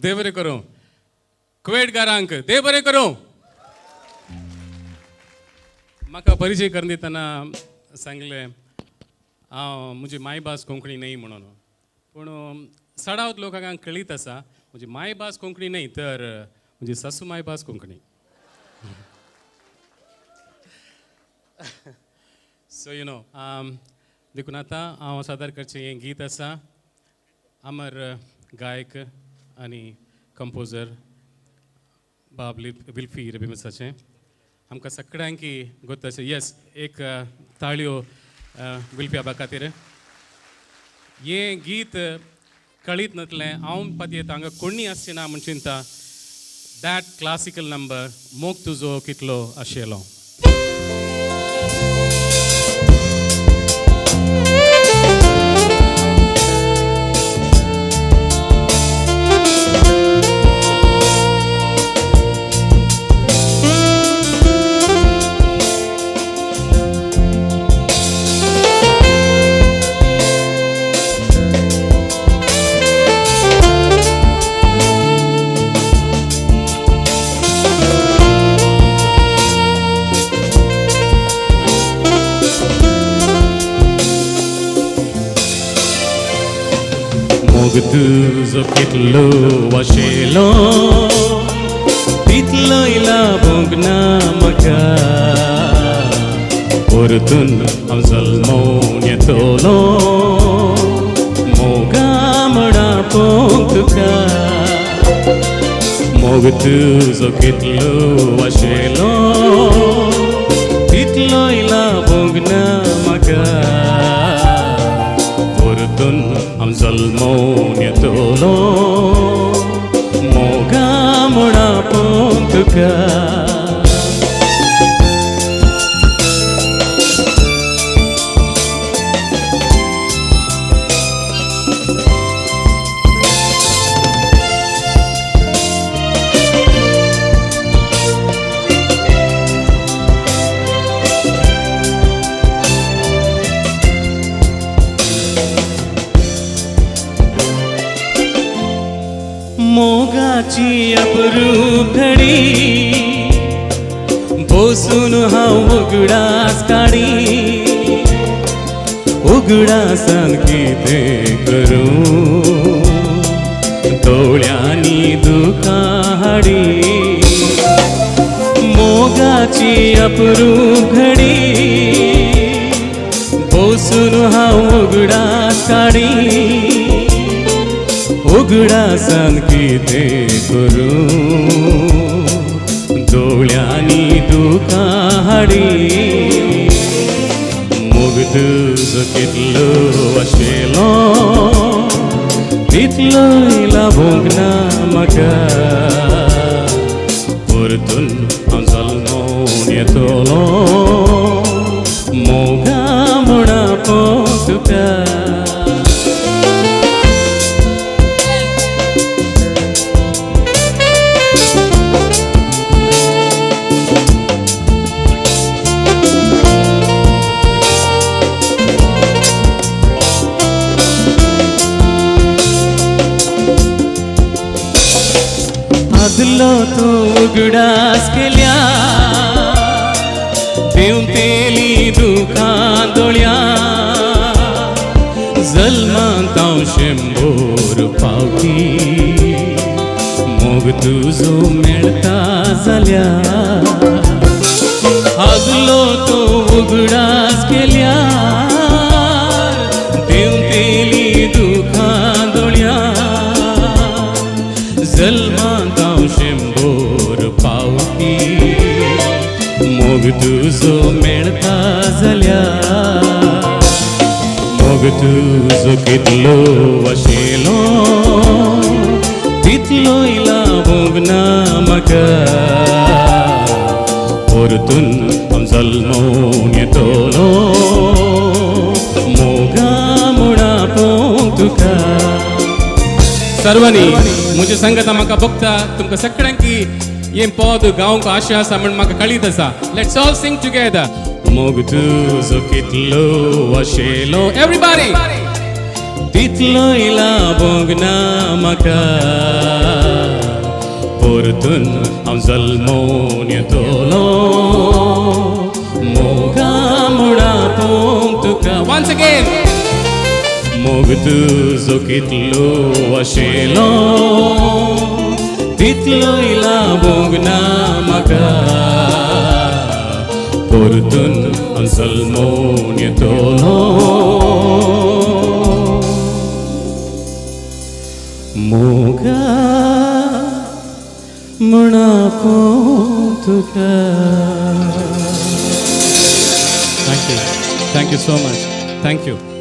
देव बरें करूं. कुवेटकारांक देव बरें करूं. म्हाका परिचय करून दितना सांगलें हांव म्हजी मायभास कोंकणी न्हय म्हणून, पूण चडावत लोकांक कळीत आसा म्हजी मायभास कोंकणी न्हय तर म्हजी सासू मायभास कोंकणी. सो you know देखून आतां हांव सादर करचें हें गीत आसा अमर गायक आनी कंपोजर बाब विल्फी रबिमसाचें. आमकां सगळ्यांकी गोत आसा. येस, एक ताळयो विल्फी आबा खातीर. हें गीत कळीत नातलें हांव पातयेता हांगा कोणी आसचें ना म्हूण चिंता. That classical number मोग तुजो कितलो आशिल्लो. मोग तुजो कितलो आशिल्लो तितलोय लाभूंक ना म्हाका, परतून हांव जल्मून येतलो मोगा म्हणा पोवंक तुका. मोग तुजो कितलो आशिल्लो तितलोय लाभूंक ना म्हाका, परतून हांव जल्मून येतलो मोगा म्हणा पोवंक तुका. मोगाची अप्रूप घडी बसून हांव उगडास काडी, उगडासान कितें करूं दोळ्यांनी दुकां हाडी. मोगाची अप्रूप घडी बसून हांव उगडास काडी, उगडासान कितें करूं दोळ्यांनी दुकां हाडी. मोग तुजो कितलो आशिल्लो तितलोय लाभूंक ना म्हाका, परतून हांव जल्मून येतलो मोगा म्हणा पोवंक तुका. आदलो तूं उगडास केल्या देंवतेली दुकां दोळ्या, जल्मांत हांव 100 फावटी मोग तुजो मेळटा जाल्यार. आदलो तूं उगडास केल्या देंवतेली दुकां दोळ्या, जल्मांत हांव 100 फावटी मोग तुजो मेळटा जाल्यार. मोग तुजो कितलो आशिल्लो तितलोय लाभूंक ना म्हाका, परतून हांव जल्मून येतलो मोगा म्हणा पोवंक तुका. सर्वांनी म्हज्या संगता म्हाका भोगता तुमकां सगळ्यांकी हें पद गावंक आशा आसा म्हण म्हाका कळीत आसा. Let's all sing together. मोग तुजो कितलो आशिल्लो, एवरीबॉडी, तितलोय लाभूंक ना म्हाका, परतून हांव जल्मोन येतलो मोगा मुणा पोंग तुका. Once again. मोग तुजो कितलो आशिल्लो तितलोय लाबूंक ना म्हाका, परतून हांव जल्मोन येतलो मोगा म्हणा पोंग तुका. Thank you. Thank you so much. Thank you.